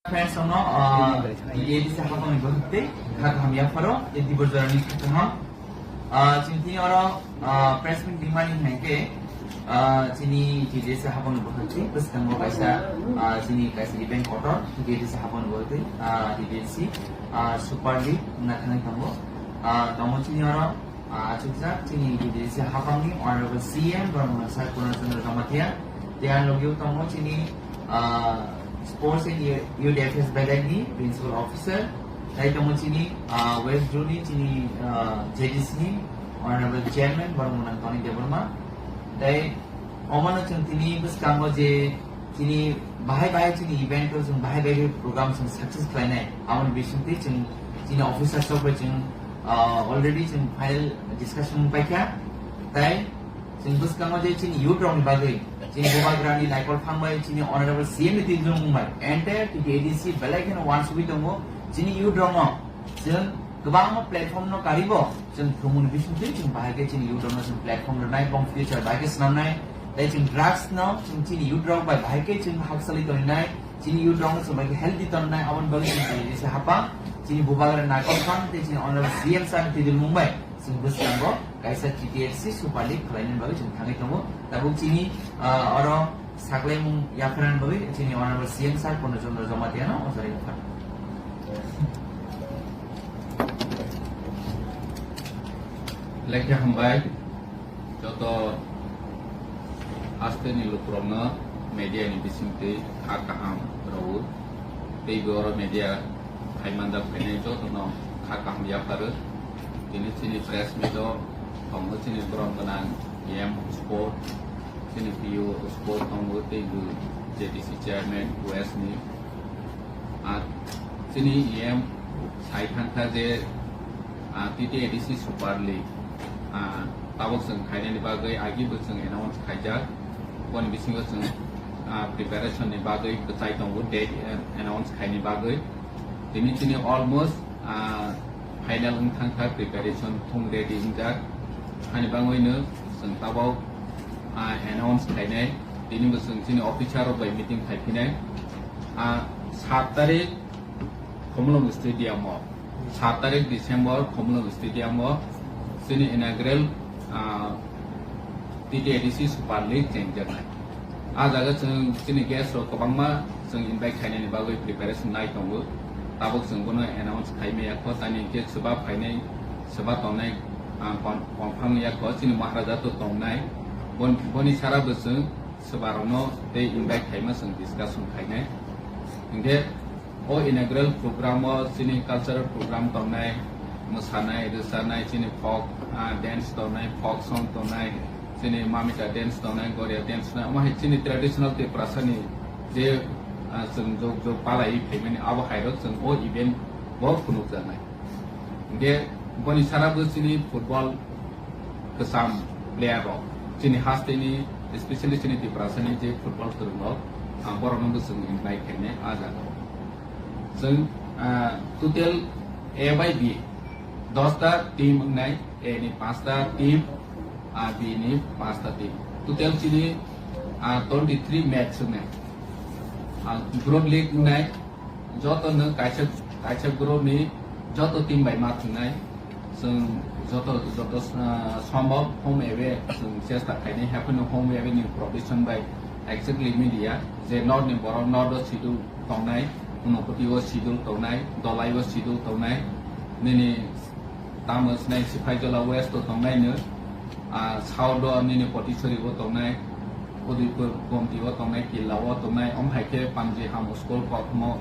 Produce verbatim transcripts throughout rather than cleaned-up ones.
Friends, ono, ah, T T A D C hapangni bwkhak tei kha kaham yapharo, tei dibor jorani kha kaham. Ah, chwng tini oro, ah, press meet ringmani hwnkhe, ah, chini T T A D C hapangni bwkhak tei bwskango kaisa, ah, chini kaisa event kotor T T A D C hapangni bwkhak tei, ah, T T A D C, ah, Super League wngna thangwi tongo. Ah, tongo chini oro, ah, achukjak chini T T A D C hapangni Honorable C M Boromgwnang Sir Purna Chandra Jamatia, tei ang logio tongo chini, ah, Sports and Youth Affairs Belai ni Principal Officer, tei tongo chini, ah, West Zone ni chini, ah, J D C ni Honorable Chairman Boromgwnang Tony Debbarma, tei omono chwng tini bwskango je chini bahai bahai chini event o chwng bahai bahai program chwng success khlainai, aboni bisingtwi chwng chini officers rok bai chwng, ah, already chwng final discussion paikha, tei chwng bwskango je chini youth rokni bagwi, chini Bubagrani Naikol Phang bai, chini Honorable C M ni twijlangmung bai, entire T T A D C belai kheno uansugwi tongo. Chini youth rokno chwng kwbangma platform no karibo, chwng thumuni bisingtwi chwng bahai khe chini youth rokno chwng platform rwnai, bong future bahai khe swnamnai, tei chwng drugs no chwng chini youth rok bai bahai khe chwng haksalwi toninai, chini youth rokno chwng bahai khe healthy tonnai, aboni bagwi chwng T T A D C hapang, chini Bubagra Naikol Phang tei chini Honorable C M sir ni twijlangmung bai chwng bwskango kaisa T T A D C Super League khlaina bagwi chwng thangwi tongo. Tabuk chini, ah, oro saklaimung yapharna bagwi chini Honorable C M sir Purna Chandra Jamatia no o jaga yaphar. Lekha hambai joto hasteni lukurokno media ni bisingtwi kha kaham rwo. Tei bo oro media Kaimanjak phainai jotono kha kaham yapharo. Tini chini press meet o tongo chini borom gwnang E M sport, chini P O sport tongo tei bo J D C chairman West ni. Ar chini E M sai thangkha je, ah, T T A D C Super League, ah, tabok chwng khainani bagwi agi bo chwng announce khaijak. Boni bisingo chwng, ah, preparation ni bagwi kwchai tongo, date, eh, announce khaini bagwi. Tini chini almost, ah, final wng thangkha, preparation thung ready wngjak. Hani bagwino chwng tabok, ah, announce khainai. Tini bo chwng chini officer rok bai meeting khaiphinai. Ah, sat tarik Khumulwng Stadium o, sat tarik December Khumulwng Stadium o chini inaugural, ah, T T A D C Super League chengjaknai. Ah jaga chwng chini guest rok kwbangma chwng invite khainani bagwi preparation nai tongo. Tabuk chwng bono announce khaimaya kho, tani hwnkhe swba phainai, swba tongnai, ah, con-, confirm ya kho, chini Maharaja to tongnai. Bon-, boni sara bo chwng swba rokno tei invite khaima chwng discussion khainai. Hwnkhe o inaugural program o chini cultural program tongnai, mwsanai, rwchanai, chini folk, ah, dance tongnai, folk song tongnai, chini mamita dance tongnai, goria dance tongnai, omo hai chini traditional Tiprasani je, ah, chwng jog jog palai phaimani abo hai rok chwng o event bo phunukjaknai. Hwnkhe boni sara bo chini football kwcham player rok, chini hasteni, especially chini Tiprasani je football kwrwng rok, ah, borokno bo chwng invite khainai ah jaga o. Chwng, ah, total A bai B, dosta team wngnai, A ni pasta team, ah, B ni pasta team. Total chini, ah, twenty three match wngnai. Ah, group league wngnai, joto no kaisa, kaisa group ni joto team bai ma thwngnai. Chwng joto, joto, ah, sombhob home away chwng chesta khainai, haphano home away ni provision bai exactly media je north ni borok north o schedule tongnai, Unakoti o schedule tongnai, Dolai o schedule tongnai, nini tamo sinai Siphaijala West o tongnai no, ah, south o nini Potisori o tongnai, Udaipur Gomti o tongnai, Killa o tongnai, omo hai khe Panji Ham School kokmo,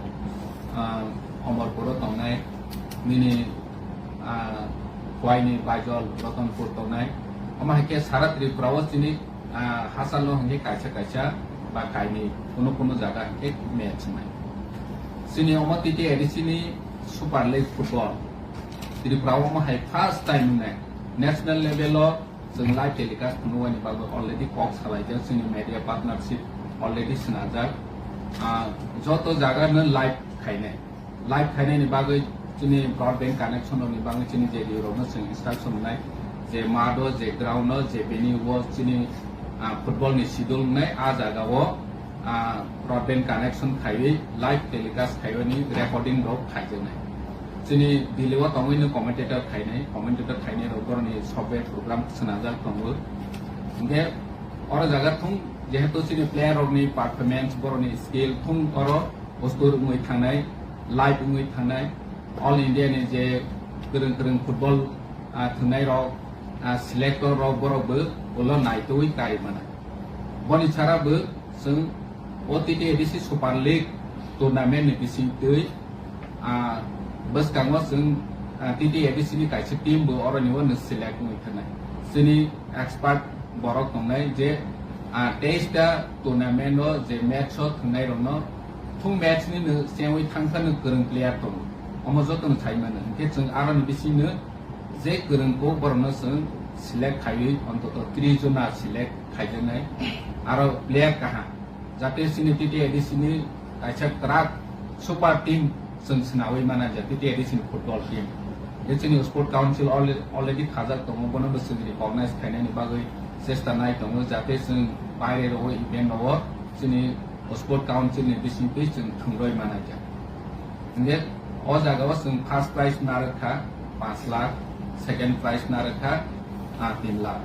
ah, Omorpur o tongnai, nini, ah, Khowai ni Baijol Ratanpur tongnai, omo hai khe sara Tripura o chini, ah, hachal no hwnkhe kaisa kaisa ba kainwi kuno kuno jaga hwnkhe match wngnai. Chini omo T T A D C ni Super League football Tripura o omo hai first time wngnai. National level o chwng live telecast phunuknani bagwi already kok salaijak, chini media partnership already swnajak. Ah, joto jaga no live khainai. Live khainani bagwi chini broadband connection rokni bagwi chini J D U rokno chwng instruction wngnai je math o, je ground o, je venue o chini, ah, football ni schedule wngnai, ah jaga o ah, broadband connection khaiwi live telecast khaiwani recording rok khaijaknai. Chini Delhi o tongwi no commentator khainai, commentator khainai rok boroni software program swnajak tongo. Hinkhe oro jaga thung jehetu chini player rokni performance, boroni skill thung oro ustur wngwi thangnai, live wngwi thangnai. All India ni je kwrwng kwrwng football, ah, thwngnai rok, ah, selector rok borok bo ulo naitugwi kari mano. Boni sara bo chwng o T T A D C Super League tournament ni bisingtwi, ah, bwskango chwng, ah, T T A D C ni kaisa team bo oroni o no select wngwi thangnai. Chini expert borok tongnai je, ah, teis ta tournament o je match o thwngnai rokno thung match ni no chengwi thangsa no kwrwng player tongo. Omo joto no sai mano. Hinkhe chwng aroni bisingno je kwrwng kok borokno chwng select khaiwi ontoto tris jona select khaijaknai. Aro player kaham. Jate chini T T A D C ni kaisa kwrak super team chwng swnawi mana je T T A D C ni football team. Je chini Sport Council alre-, already khajak tongo, bono bo chwng recognize khainani bagwi chesta nai tongo, jate chwng baire rogo event rogo chini Sport Council ni bisingtwi chwng thwngrwi mana je. Hingke o jaga o chwng first prize narwk kha panch lakh, second prize narwk kha, ah, tin lakh.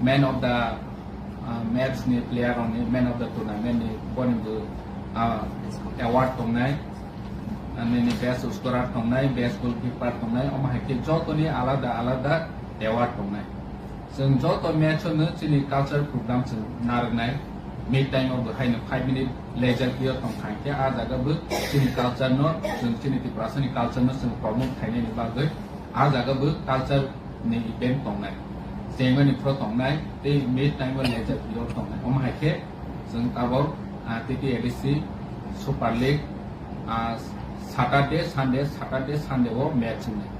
Man of the, ah, match ni player rokni, man of the tournament ni boni bo, ah, award tongnai. Ah, nini best scorer tongnai, best goalkeeper tongnai, omo hai khe jotoni alada alada award tongnai. Chwng joto match-o no chini culture program chwng narwknai. Mid time o bo haino five minute leisure period tong kha, hinkhe a jaga bo chini culture no, chwng chini Tiprasani culture no chwng promote khainani bagwi a jaga bo culture ni event tongnai. Chengmani phro tongnai, tei mid time o leisure period tongnai. Omo hai khe chwng tabok, ah, T T A D C Super League, ah, Saturday, Sunday, Saturday, Sunday o match wngnai.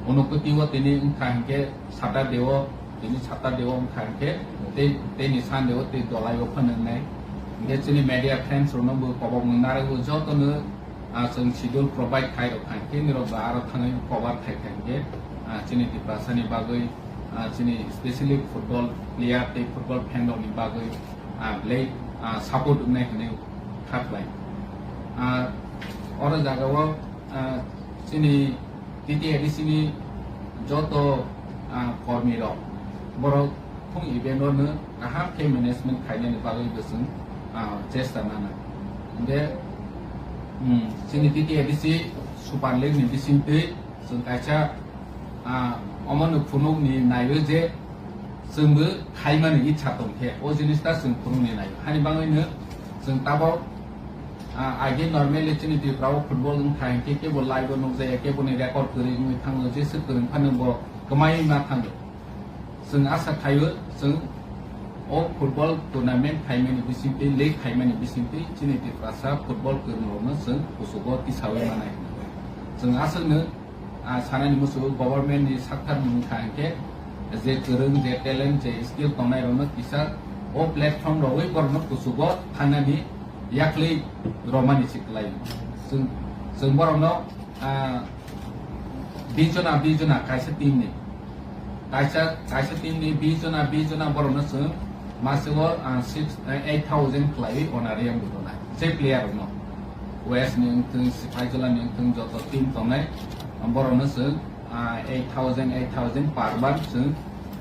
Unukoti o tini wngkha hinkhe Saturday o, tini Saturday o wngkha hinkhe tei, teini Sunday o tei dolai o phano wngnai. Hinkhe chini media friends rokno bo kobok mung narwgo jotono, ah, chwng schedule provide khai rok kha hinkhe nirok bo aro thangwi cover khai kha hinkhe, ah, chini Tiprasani bagwi, ah, chini specially football player tei football fan rokni bagwi, ah, belai, ah, support wngnai hinwi kha khlai. Ah, oro jaga o, ah, chini T T A D C ni joto, ah, kormi rok borok thung event o no kaham khe management khainani bagwi bo chwng, ah, chesta nana. Hinkhe, hmm, chini T T A D C Super League ni bisingtwi chwng kaisa, ah, omono phunukni naio je chwngbo khaimani ichha tongkhe o jinista chwng phunukni naio. Hani bagwino chwng tabok, ah, age normally chini Tripura o football wngkha hinkhe kebo live o nukjaya, keboni record kwrwi wngwi thango, jesa kwrwng phano bo kwmai ma thango. Chwng asa khaio, chwng o football tournament khaimani bisingtwi, league khaimani bisingtwi chini Tiprasa football kwrwngrokno chwng kuchugo tisawi manai. Chwng aswkno, ah, sanani muchungo government ni sakthar mung kha hinkhe je kwrwng, je talent, je skill tongnairokno kisa o platform rogwi borokno kuchugo thangnani yakli romani se kwlai. Chwng, chwng borokno, ah, bis jona, bis jona kaisa team ni. Kaisa, kaisa team ni bis jona, bis jona borokno chwng masego, ah, six, eh, eight thousand khlaiwi honorarium bo tonai. Je player rokno. West ni wngthung, Sipaijala ni wngthung, joto team tongnai. Borokno chwng, ah, eight thousand, eight thousand per month chwng,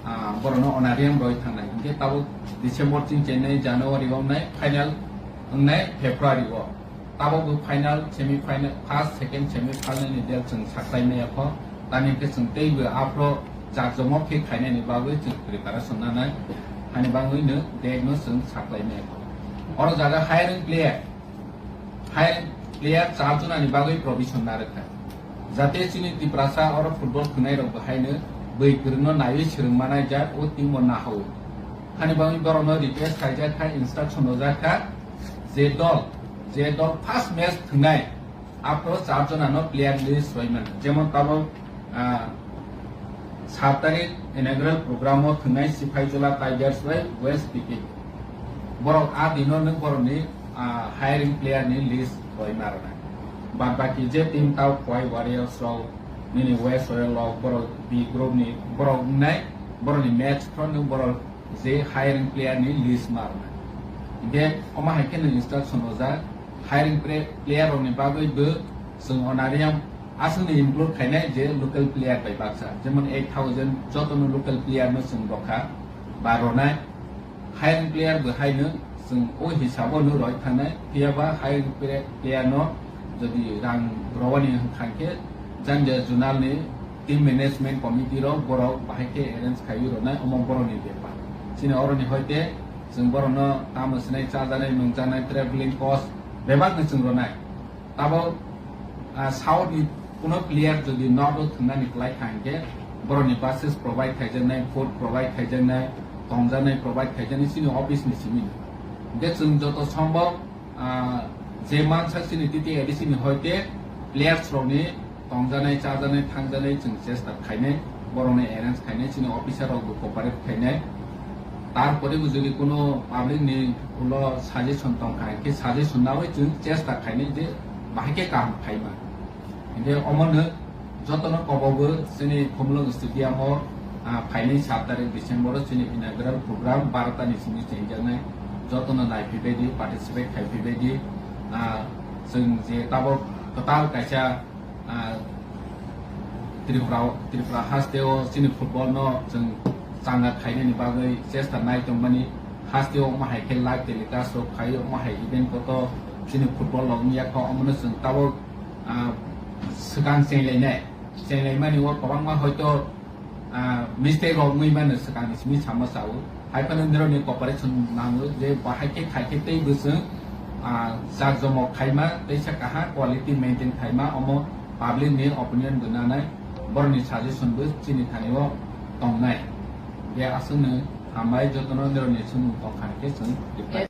ah, borokno honorarium roi thangnai. Hinkhe tabuk December ching chenai January wngnai final wngnai February o. Tabok bo final, semi final, first, second semi final ni date chwng saklai maya kho. Tani khe chwng tei bo aphro jakjamo khe khainani bagwi chwng preparation nanai. Hani bagwi no date no chwng saklai maya kho. Oro jaga hiring player, hiring player char jona ni bagwi provision narwkha. Jate chini Tiprasa oro football khwnai rok bo haino bwi kwrwngno naiwi swrwng manai jak o team o nahawi. Hani bagwi borokno request khaijak kha, instruction rojak kha, je dol, je dol first match thwngnai, aphro char jonano player list roi mano. Jemon tabok, ah, sat tarik inaugural program o thwngnai Sipaijala Tigers bai West P K. Borok a dino nwng borokni, ah, hiring player ni list roi marana. Bad baki je team tao Khowai Warriors rok, nini West Royal rok, borok B group ni borok wngnai, borokni match phro nwng borok je hiring player ni list marna. Hingke omo hai kheno instruction rijak, hiring pre-, player rokni bagwi bo chwng honorarium aswkno include khainai je local player bai baksa, jemon eight thousand jotono local player no chwng rokha ba ronai. Hiring player bo haino chwng o hisabo no roi thangnai, phiya ba hiring pre-, player no jodi rang rowani hwnkha khe janja zonal ni team management committee rok borok bahai khe arrange khaiwi ronai, omo borokni bepar. Chini oroni hoite chwng borokno tamo swnai chajanai, nungjanai, travelling cost bebakno chwng ronai. Tabok, ah, South ni kuno player jodi North o thwngnani kwlai kha hinkhe borokni buses provide khaijaknai, food provide khaijaknai, tongjaknai provide khaijaknai chini office ni simi. Hinkhe chwng joto sombok, ah, je mansa chini T T A D C ni hoite players rokni tongjanai, chajanai, thangjanai chwng chesta khainai, borokni arrange khainai, chini officer rok bo cooperate khainai. Tarpore bo jodi kuno public ni ulo suggestion tongkha, hinkhe suggestion nawi chwng chesta khainai je bahai khe kaham khaima. Hinkhe omono jotono kobogo chini Khumulwng stadium o, ah, phainai sat tarik December o chini inaugural program barota ni simi chengjaknai, jotono naiphaibaidi, participate khaipaibaidi, ah, chwng je tabok kwtal kaisa ah, Tripura, Tripura hasteo chini football no chwng changa khainani bagwi chesta nai tongmani, hasteo omo hai khe live telecast rok khai, omo hai event koto chini football rok wngya kha, omono chwng tabok, ah, swkang chenglainai, chenglaimani o kwbangma hoito ah, mistake rok wngwi mano swkangni simi sama sao. Hai phano nirokni cooperation nango je bahai khe khai khe tei bwswng, ah, jak jomok khaima, teisa kaham quality maintain khaima, omo public ni opinion bo nanai, borokni suggestion bo chini thani o tongnai. Je aswkno hambai jotono nirokni swngmung tongkha khe chwng reply.